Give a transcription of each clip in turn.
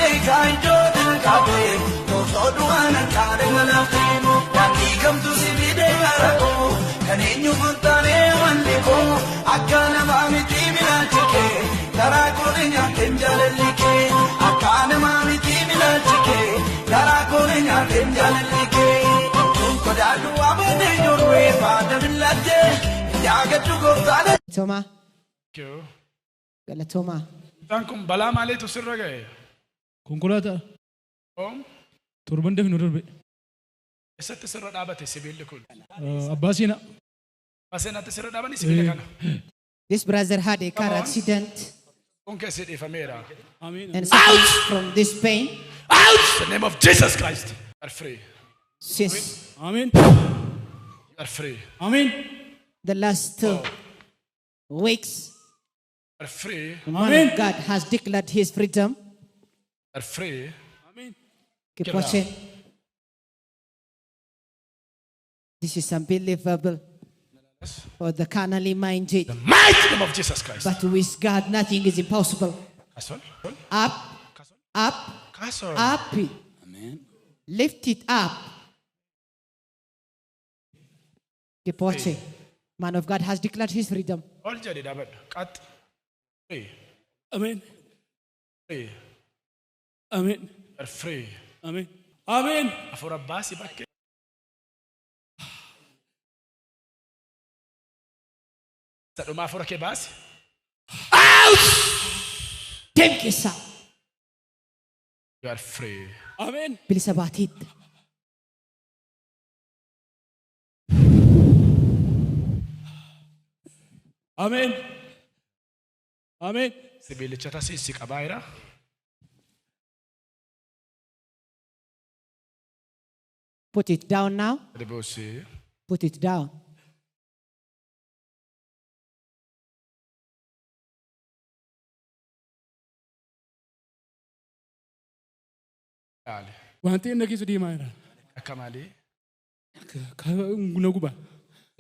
beekaa iddoo qabe tooftaa du'aan kaane malaafe daandii kamtu si fide gara koo kan eenyu kuntaanee malli koo akka namaa miti milaalchi kee karaa koone nyaateen jaalalli kee akka namaa miti milaalchi kee karaa koone nyaateen jaalalli kee kodaadhu abonee jorwee faana milattee yaagadhu gooftaan. Galatoomaa. Thank you. Galatoomaa. Isaan kun balaa maaliitu sirra ga'e? Konkolaataa Oom torban dafnu darbe. Eessatti sirra dhaabate sibiilli kun? Abbaa seenaa. Abbaa seenaatti sirra dhaabanii sibiila kana. This brother had a car Come on. accident Kun keessi dhiifameera. Amiin. and suffering from this pain Out! The name of Jesus Christ. You are free. since Amiin. You are free. Amiin. the last 2 weeks. You are free. The man Amen. of God has declared his freedom. You are free. Amiin. Keep Get watching. This is unbelievable for the carnally minded. The mighty name of Jesus Christ. But with God, nothing is impossible. Castle. Up, up, Castle. up. Lift it up. Keep watching. Man of God has declared his freedom. Ol jedhi dhaabadhu. Qax. Free. Amiin. Free. Amiin. You are free. Amiin. Amiin. Hafuura baasii bakkee. Isa dhumaa hafuura kee baasi. Deem keessaa. You are free. Amiin. Bilisa baateetta. Ameen. Ameen. Sibiilicha tasii si qabaa jira. Put it down now. Gadi buusii. Put it down. Ilaali. Wanti inni keessa deemaa jira. Akka maalii? Na guba.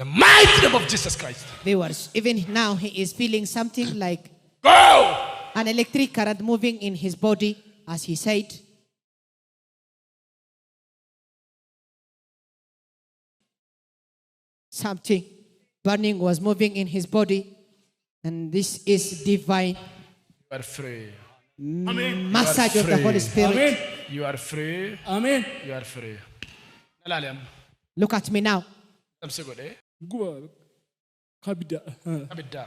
The mighty name of Jesus Christ. Viewers, even now he is feeling something like Go! an electric current moving in his body, as he said. Something burning was moving in his body, and this is divine You are free. massage of the free. Holy Spirit. Ameen. You are free. Ameen. You are free. Ilaali amma. Look at me now. Dhamsi godhee. Guba. Kabidda. Abiddaa.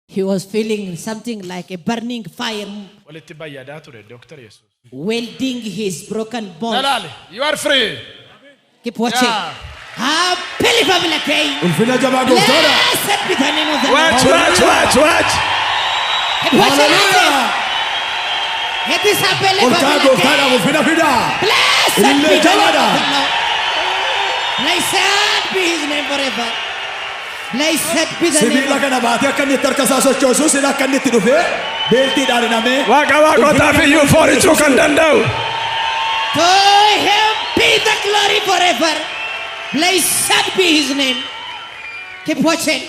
He was feeling something like a burning fire Walitti bayyadaa ture Dr. Yesuus. welding his broken bones. Ilaali. You are free. Keep watching. Yeah. Unbelievable again. Ulfina jabaa gooftaadha. Blessed be the name of the Watch, Lord. watch, watch, watch. Keep watching. Hallelujah. It is Ol unbelievable ka'aa again. gooftaadhaaf ulfina fidaa. Blessed be Ilillee the name jabaadha. of the Lord. Blessed be his name forever. Blessed be the name Sibiila of kana baatee akka inni itti harka isaa sochoosu sila akka inni itti dhufee beeltiidhaan hidhamee Waaqa waaqotaaf iyyuu foorichuu kan danda'u. To him be the glory forever. Blessed be his name. Keep watching.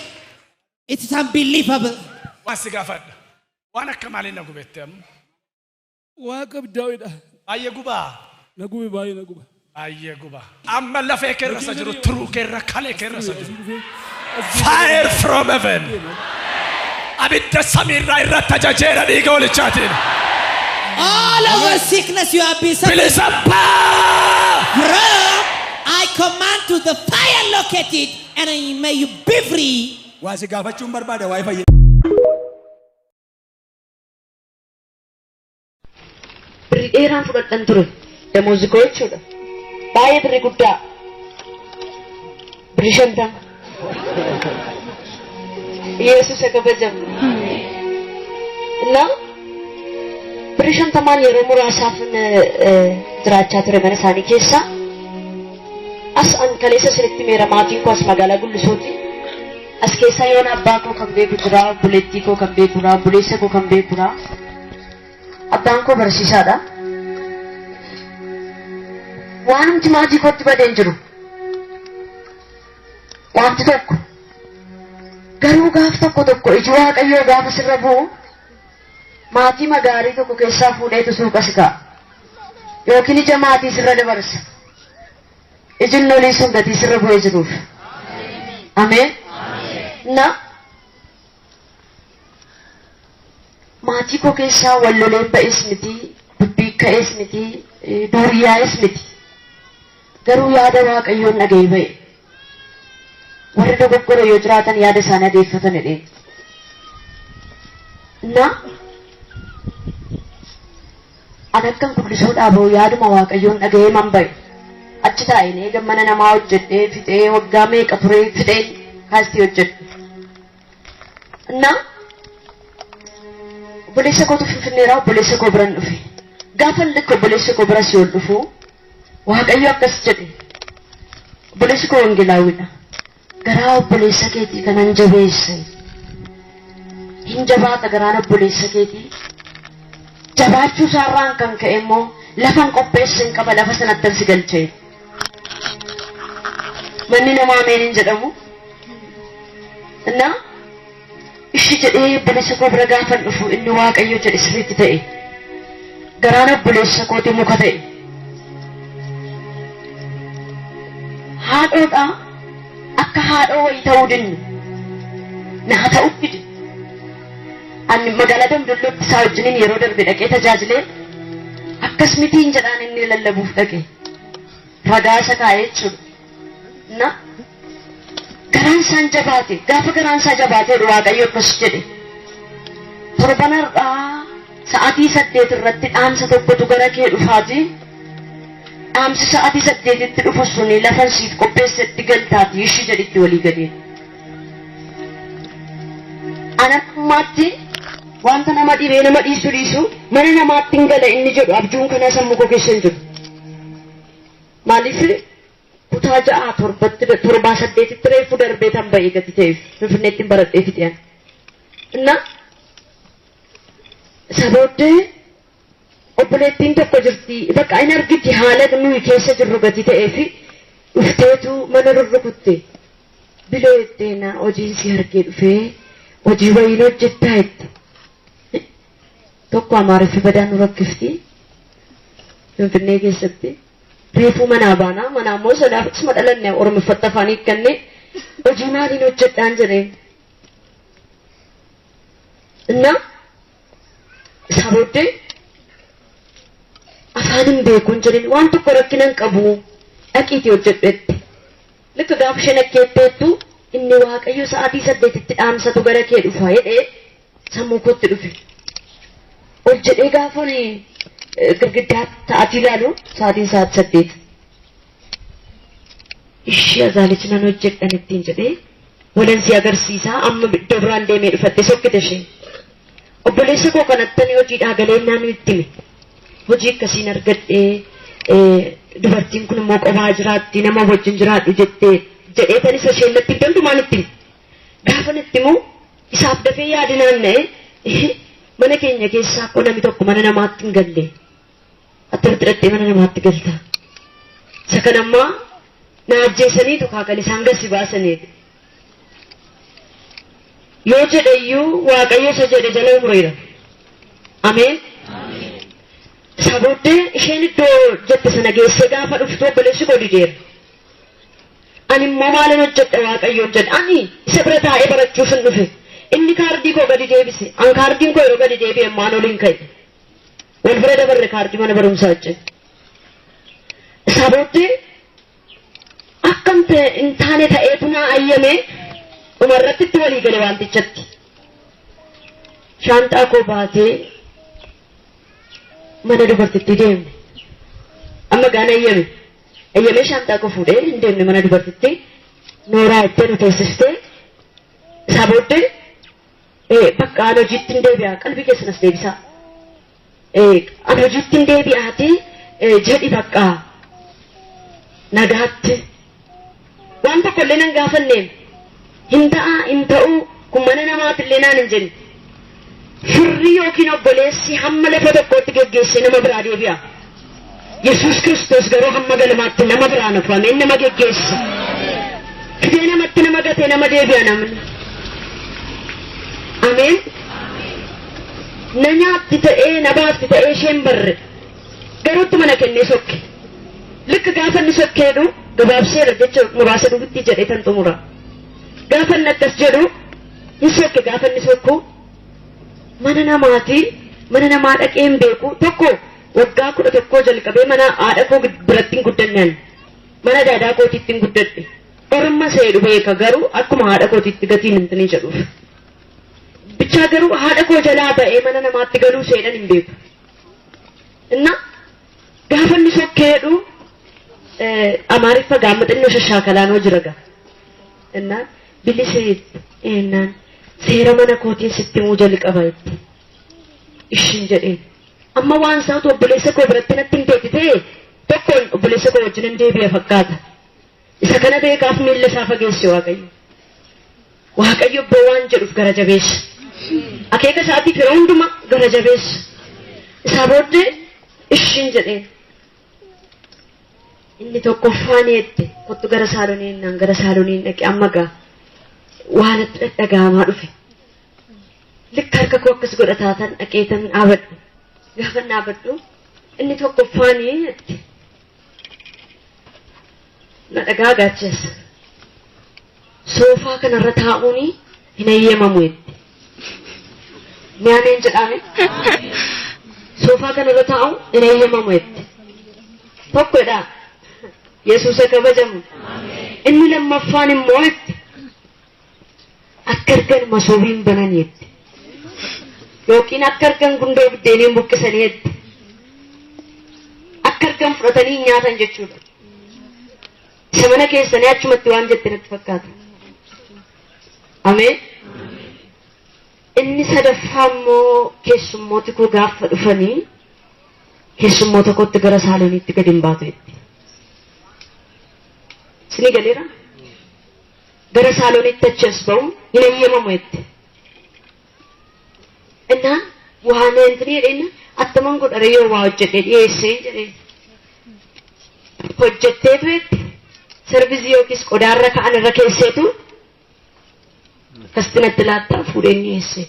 It is unbelievable. Waan si gaafadha. Waan akka maalii na gubette amma? Waaqa abiddaa'edha. Baay'ee gubaa. Na gube, baay'ee na guba. Baay'ee guba. Amma lafee keerra isa jiru, turuu keerra, kalee keerra isa jiru. Asii dhufee Fire from heaven. Abidda samiirraa irratti ajajeera dhiiga walichaatiin. All over sickness you have been suffering Bilisa baa! from, I command to the fire located and may you be free. Waa si gaafachuun barbaada waa'ee fayyina. Birrii dheeraan fudhadhan ture. Damoozii koo jechuudha. Baay'ee birrii guddaa. Birrii 50. Yesuus kabajamu. Na birrii 50n yeroo muraasaaf jiraachaa ture mana isaanii keessa. As an kaleessa sirriitti meera maatiin koo as magaalaa Gullisuuti. As keessa yoon abbaa koo kan beeku jira, obboleettii koo kan beeku jira, obboleessa koo kan beeku jira. Abbaan koo barsiisaadha. Waanumti maatii kootti badeen jiru. Wanti tokko. Garuu gaaf tokko tokko iji Waaqayyoo gaafa sirra bu'u Maatii magaarii tokko keessaa fuudheetu suuqa si kaa'a. Yookiin ija maatii sirra dabarsa. Iji inni olii sun gatii sirra bu'ee jiruuf. Ameen. Na maatii koo keessaa wal loleen ba'es miti, dubbii ka'es miti, duuriyyaa'es miti. Garuu yaada Waaqayyoon dhaga'ee ba'e. Warri dogoggora yoo jiraatan yaada isaanii adeeffatan jedheen. Na an akkan gullisuudhaa ba'u yaaduma Waaqayyoon dhaga'ee man ba'e. Achi taa'een eega mana namaa hojjedhee fixee waggaa meeqa turee fixeen kaastii hojjedhe. Na obboleessa kootu Finfinneeraa obboleessa koo biran dhufe. Gaafa likka obboleessa koo bira si ol dhufu Waaqayyo akkas jedhe. Obboleessi koo wangeelaawwiidha. Garaa obboleessa keetii kanan jabeesse. Hin jabaata garaan obboleessa keetii. Jabaachuu isaarraan kan ka'e immoo lafan qopheesse hin qaba lafa sanattan si galche. Manni namaa ameen hin jedhamu. Innaa ishi jedhee obboleessa koo bira gaafan dhufu inni Waaqayyo jedhe sirriitti ta'e. Garaan obboleessa kootii muka ta'e. Haadhoodha akka haadhoo wayii ta'uu dinnu. Naa ta'uu dide. Ani magaalaa Damdollootti isaa wajjiniin yeroo darbe dhaqee tajaajilee akkas mitiin jedhaan inni lallabuuf dhaqe. Ragaa isa kaa'ee jechuudha. Na garaan isaan jabaate gaafa garaan isaa jabaate Waaqayyo akkas jedhe. Torban har'aa sa'aatii 8 irratti dhaamsa tokkotu gara kee dhufaati. Dhaamsi sa'aatii 8tti dhufu suni lafan siif qopheessetti galtaati ishii jedhitti walii galee. An ammaatti wanta nama dhibee nama dhiisu dhiisu mana namaatti hin gala inni jedhu abjuun kanaa sammuu koo keessa hin jiru. Maaliif kutaa 6 torbatti torbaa saddeetitti reefu darbee tan ba'ee gati ta'eef Finfinneetti hin baradhee fixeen. Inna isa booddee obboleettiin tokko jirti bakka hin argiti haala nuyi keessa jirru gati ta'ee fi dhufteetu mana rurrukutte. Biloo jettee na hojiin si argee dhufee hojii wayiin hojjettaa jette. Tokko Amaariffi badaa nu rakkifti. Finfinnee keessatti. Reefuu manaa baanaa manaa immoo sodaaf isuma dhalanne Oromiffatta afaan hiikkanne hojii maaliin hojjedhaan jedheen. Innaa isaa booddee afaan hin beekuun jedheen waan tokko rakkina hin qabu dhaqiitii hojjedhu jette. Likka gaafa isheen akkeetteettu inni Waaqayyo sa'aatii 8tti dhaamsatu gara kee dhufa jedhee sammuu kootti dhufe. Ol jedhee gaafa girgiddaa sa'aatii ilaalu sa'aatiin sa'aati 8. Ishii azaalichi nan hojjedhan ittiin jedhee walan si agarsiisaa amma iddoo biraan deemee dhufatte sokkite isheen. Obboleessa koo kanattani hojiidhaa galeennaan itti hime. Hojii akkasiin argadhee dubartiin kun immoo qobaa jiraatti nama wajjin jiraadhu jettee jedhee tan isa isheen natti himte hundumaan itti hime. Gaafa natti himu isaaf dafee yaadinaan na'e mana keenya keessaa akkoo namni tokko mana namaatti hin galle. Attamitti dhattee mana namaatti galta? Isa kan ammaa na ajjeesaniitu kaa kan isaan gasi baasaniidha. Yoo jedhe iyyuu Waaqayyo isa jedhe jala mureera. Ameen. Isaa booddee isheen iddoo jette sana geessee gaafa dhuftu obboleessi koo dideera. Ani immoo maalan hojjedha Waaqayyoon jedhe. Ani isa bira taa'ee barachuuf hin dhufe. Inni kaardii koo gadi deebise. An kaardiin koo yeroo gadi deebi'e ammaan oliin ka'e. Wal bira dabarre kaardii mana barumsaa wajjin. Isaa booddee akkam ta'e hin taane ta'eetu naa ayyame dhumarratti itti walii gale wantichatti. Shaanxaa koo baatee mana dubartittii deemne. Amma gaan ayyame. Ayyamee shaanxaa koo fuudhee hin deemne mana dubartittii. Nooraa ittee nu teessistee isaa booddee bakka an hojiitti hin deebi'a qalbii keessan as deebisaa. An hojiitti hin deebi'aati jedhi bakka nagaatti. Waan tokko illee nan gaafanneen hin ta'a hin ta'uu kun mana namaati illee naan hin jenne. Firri yookiin obboleessi hamma lafa tokkootti geggeessee nama biraa deebi'a. Yesuus Kiristoos garuu hamma galmaatti nama biraa nuuf ameen nama geggeessa. Fidee namatti nama gatee nama deebi'a namni. Ameen. Na nyaatti ta'ee na baafti ta'ee isheen barre. Garuutti mana kennee sokke. Likka gaafa inni sokkeedhu gabaabseera jecha muraasa dubitti jedhee tan xumura. Gaafa inni akkas jedhu hin sokke gaafa inni sokku mana namaati mana namaa dhaqee hin beeku tokko waggaa 11 jalqabee mana haadha koo biratti hin guddanne ani. Mana daadaa kootiitti hin guddadhe. Orma seedhu beeka garuu akkuma haadha kootiitti gatiin hin jedhuuf. Bichaa garuu haadha koo jalaa ba'ee mana namaatti galuu seedhan hin beeku. Inna gaafa inni sokkeedhu Amaariffa gaama xinnoo shashaakalaanoo jira gaa. Innaan bilisee ennaan seera mana kootiin sitti himuu jalqaba itti. Ishin jedheen. Amma waan isaatu obboleessa koo biratti natti hin teetti ta'e tokkoon obboleessa koo wajjin hin deebi'a fakkaata. Isa kana beekaaf miilla isaa fageesse Waaqayyo. Waaqayyo ibboo waan jedhuuf gara jabeessa. Akeeka isaatiif yeroo hundumaa gara jabeessa. Isaa booddee ishiin jedheen. Inni tokkoffaan jette kottu gara saalonii jennaan gara saalonii dhaqe amma gaa waan itti dhadhaga'amaa dhufe. Likka harka koo akkas godhataa tan dhaqee tan dhaabadhu. Gaafa dhaabadhu inni tokkoffaan jette. Na dhagaa gaachisa. Soofaa kanarra taa'uun hin eeyyamamu jette. Ni ameen jedhaame. Soofaa kanarra taa'uun hin eeyyamamu jette. Tokkodha. Yesuusa kabajamu. Inni lammaffaan immoo jette. Akka argan masoobiin banan jette. Yookiin akka argan gundoo biddeeniin buqqisanii jette. Akka argan fudhatanii nyaatan jechuudha. Isa mana keessanii achumatti waan jette natti fakkaata. Ameen. Inni sadaffaa immoo keessummooti koo gaafa dhufanii keessummoota kootti gara saaloniitti gadi hin baatu jette. Isinii galeera? Gara saaloniitti achi as ba'u hin eeyyamamu jette. Innaan waan intini jedheen attaman godhare yoo waa hojjedhee dhiyeessee jedheen. Hojjetteetu jette servizii yookiis qodaarra ka'an irra keesseetu akkasitti natti laattaa fuudheen dhiyeesse.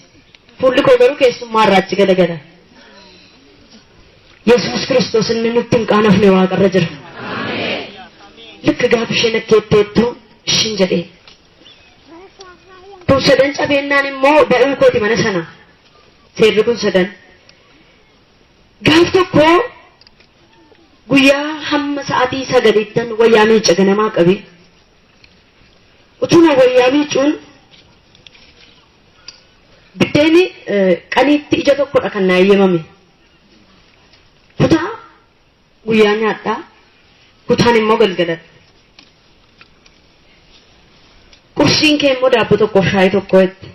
Fuulli koo garuu keessummaa irraa achi galagala. Yesuus Kiristoos inni nutti hin qaanofne waaqarra jira. Likka gaafa isheen akka jetteettu ishiin jedhee. Kun sadan cabeennaan immoo ba'uu kooti mana sana. Seerri kun sadan. Gaaf tokko guyyaa hamma sa'aatii 9ttan wayyaa miica ganamaa qabe. Utuma wayyaa miicuun biddeeni qaniitti ija tokkodha kan naa eeyyamame. Kutaa guyyaa nyaadhaa, kutaan immoo galgaladha. Qursiin kee immoo daabboo tokkoof shaayii tokko jette.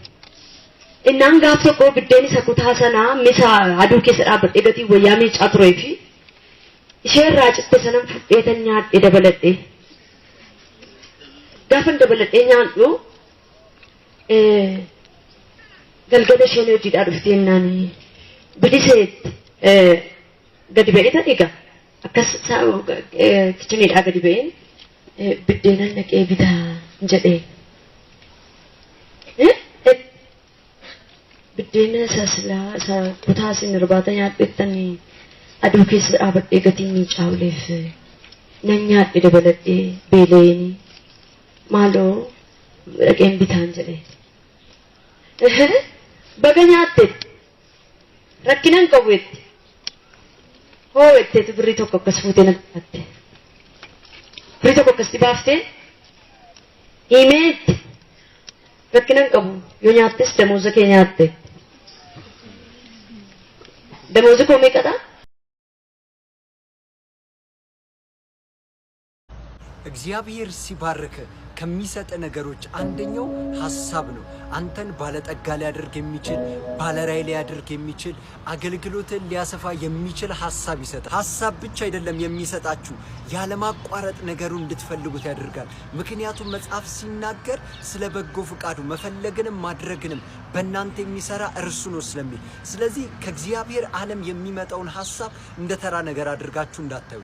Innaan gaaf tokko biddeen isa kutaa sanaa misa aduu keessa dhaabbadhee gatii wayyaa miicaa turee fi ishee irraa citte sanan fudheetan nyaadhe dabaladhee. Gaafan dabaladhee nyaadhu galgala isheen hojiidhaa dhuftee jennaan biliseetti gadi ba'ee tan egaa akkas kichiniidhaa gadi ba'een biddeenan dhaqee bitaa jedhee. Biddeena isa silaa isa kutaa isin irbaata nyaadhettanii aduu keessa dhaabadhee gatii miicaa oleef nan nyaadhe dabaladhee beela'eenii maaloo dhaqeen bitaan jedhee. Baga nyaatte rakkina hin qabu jette. Hoo jetteetu birrii tokko akkas fuutee natti baatte. Birrii tokko akkasitti baaftee himee jette. Rakkina hin qabu yoo nyaattes damooza kee nyaatte. Damoozi koo meeqadha? እግዚአብሔር ሲባርክ ከሚሰጥ ነገሮች አንደኛው ሐሳብ ነው። አንተን ባለጠጋ ሊያደርግ የሚችል ባለራዕይ ሊያደርግ የሚችል አገልግሎትን ሊያሰፋ የሚችል ሐሳብ ይሰጣል። ሐሳብ ብቻ አይደለም የሚሰጣችሁ፣ ያለማቋረጥ ነገሩን እንድትፈልጉት ያደርጋል። ምክንያቱም መጽሐፍ ሲናገር ስለ በጎ ፍቃዱ መፈለግንም ማድረግንም በእናንተ የሚሰራ እርሱ ነው ስለሚል፣ ስለዚህ ከእግዚአብሔር ዓለም የሚመጣውን ሐሳብ እንደ ተራ ነገር አድርጋችሁ እንዳታዩ።